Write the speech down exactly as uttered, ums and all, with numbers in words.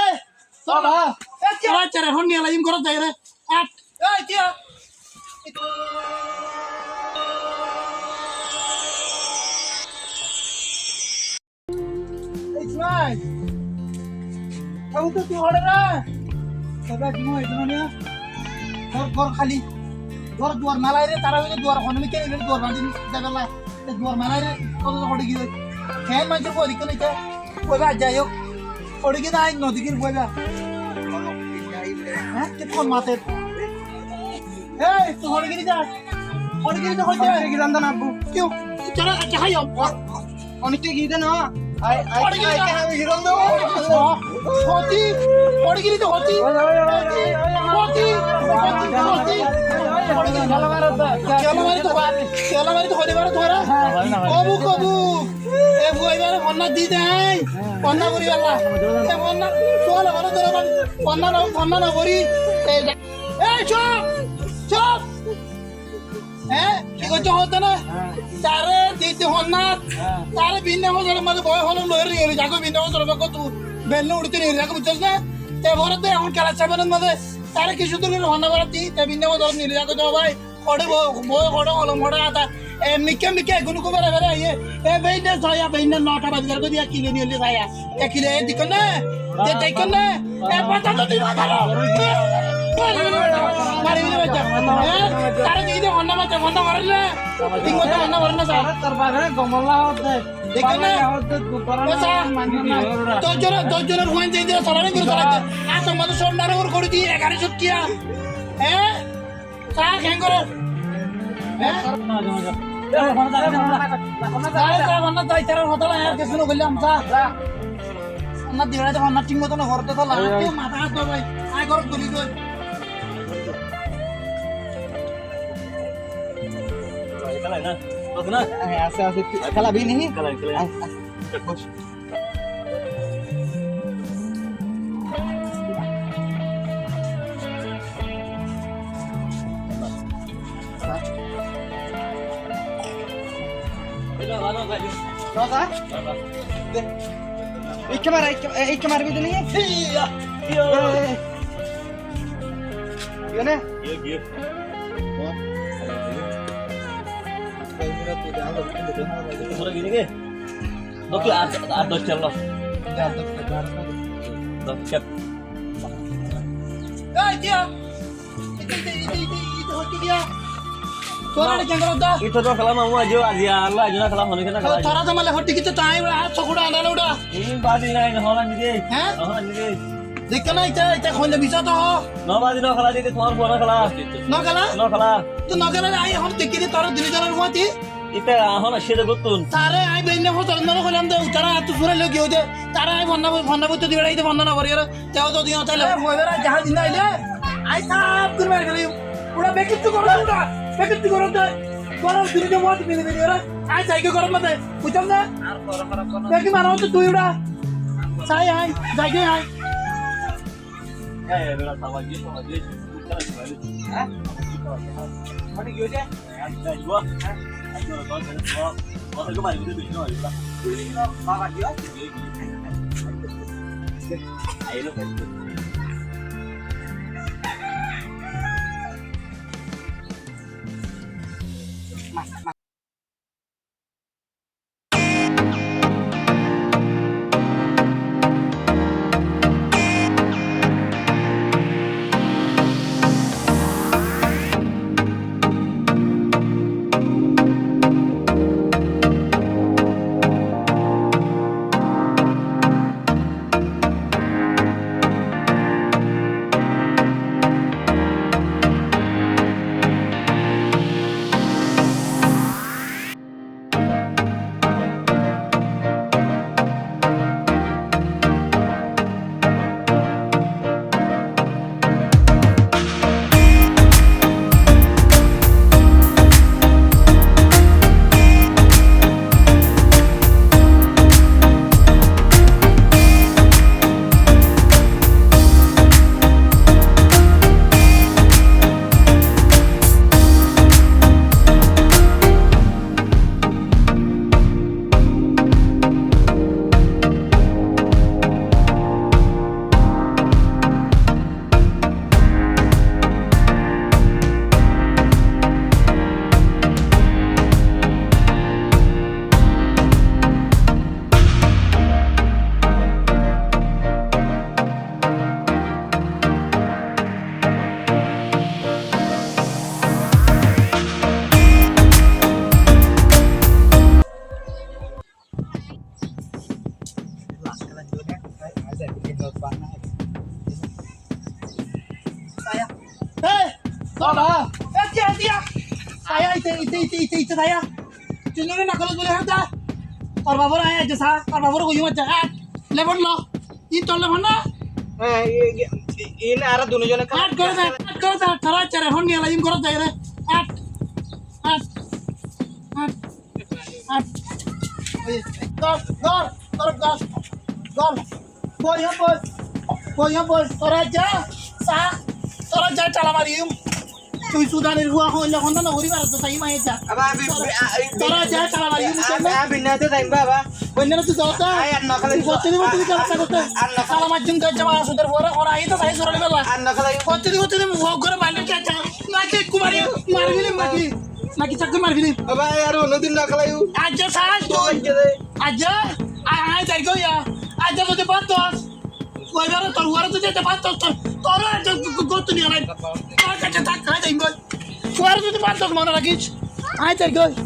Ei, baba. Ei, ki? Baba, cere, hon niye laim gorot zai re. At. Ei, ki? Ismail. Abu to tui hore re. Baba, tui hore re. Gor, gor khali. Gor duar malai re, tara hoile duar hone mi kene duar bandi de bela. Te duar malai re, koto to hori giyé. Ken manse hori kene te. Koi ba jai hok. Hori giyé na, nodi giyé koi ba. Há, ke kon mate. Ei, tui hori giyé de. Hori giyé de, hori giyé de. Hori giyé de, na bu. Kiyó? Tara, acha, hai, Onek giyé de na. Ai, ai, hoti, hoti. Hoti, hoti. Hoti, hoti, hoti. Kela mari to, kela mari to hori bar to hora. Kobu, kobu. E boi bar honna di de ai. Honna gori balla. E honna, suala bolo dora bal. Honna na, honna na gori. E, e, chop. Chop. Hé, ki goijjó hoódde na? Hé. Tare dite honnat, hé, tare binne hozoror mazé boi holom loi niyoli zagói, binne hozoror mazé kottu benne uçite niyoli zagói, buijjós na? Te fore de ehón kelas sevenor mazé tare ki cúndor gorí honna gorát di, te binne hozorot niyoli zagói de bái, hoçé boi, boi hoçé holom, hoçé hata, e mikká mikká eggún uggún bere bere aiyé, e beinne saya, beinne nota bazi zargói de, ek kilo niyoli saya. Ekile, e, dekón na? De, dekón na? E, bata to diba daro. Mari, mari, mari, mari. E, tare di de honna mate, honna gorí na. Thík moto honna gorí na, sar. Tor babe gomolla hoódde. Dekón na? Babe hoódde, tu gomolla, e, sar. Mani di. Doc zonor, doc zonor fuain de, de, solare gori solai de. Asar maze sonnare gori di, egaro cót tiya. E? Sá, keén goró? Hé? Sá, sá, honna zai, tarar hotá loi ar kessú no goillám, sá. Honna dibaide honna thík moto no goró de, tola. Ai, ai. Tui matá hát do bái. Ai, goró duli goi. Asé, asé. Kelabi ni? Kelabi, kelabi. Ai, ai. Ikká mara, ikká, ikká mara bidé nai? Iya, iya. Giyé né? Giyé, giyé. Dókki ar, ar doc tel lo. Doc tel. Ei, kiya? Ite, ite, ite, ite, ite hoitté kiya? Tora re kengoro da? Ito to kela mamu ajo, aji Allah, ajo na kela, hone kena kela. Tora to male hoitté kitte tai, ura, ar sokura andale ura. Ini badi na, ini holan nide. Há? Holan nide. Dekho na, ite, ite hoile bisa to. No badi no kela, ite tomar bana kela. No kela? No kela. To no kela, ai hon tekki de tora dui zonor mati. Ita ahón aiccé de gottún. Tare añí beinna fosar nore hoilam de, tara atu surai loi giyé de. Tare añí fonna, fonna boitte dibe, añí de fonna no gori, ore. Te o to diyo taile. E, hoibe ra, jahaz dinna aile. Añí saf gori mari felim. Ura, bekittu goro de, ura. Bekittu goro de. Goro duri de, mot mili mili, ura. Añí saigoi goro mate. Buijjam na? Beki mano to tui, ura. Sai añí, saigoi añí. Há? Mane ki hoiye? Saya. Hei, baba. Hei, diya, diya. Saya, ite, ite, ite, ite, ite, saya. Tui nore nakol buli hán da. Tor babar aññí aijja sa, tor babar hoiyum aijja. Hét, lefon lo. Ín tor lefon na? Hé, í, í, ín añára dunuzone. Hét, gore de, hét, gore de, tor aijja lefon niya laiyum gore de re. Hét, hét, hét. Ar, oi, dór, dór, dór, dór, dór. Boi, boi, boi, boi, tora aijja, sa, tora aijja tala mariyum. Tui sudanir fua hoile honda no gori faros, sai mai aijja. Aba, abi, tora, abi, tora aijja tala mariyum, abi, buzzos na? Abi, na to zaim baba. Boi, na to zaim. Ai, ar no khalai. Tui botini, botini tala mariyum. Ar no khalai. Tala mariyum, to jama sudar fua, ora, ai to sai sura bela. Ar no khalai. Botini, botini, fua gore maile ki aijja. Naki kumari, mari bili, naki. Naki cakku mari félaibi. Baba, ar honódin no kélaiyo. Aijja sa, aijja. Aijja, aññí zaigói ya. Aijja zodi fattos, fuaibare tor fuare zodi aijja fattos, tor, tor aijja góttu niyalaim. Tor kace tak, aññí zaigói. Fuare zodi fattos mone rakis. Aññí zaigói.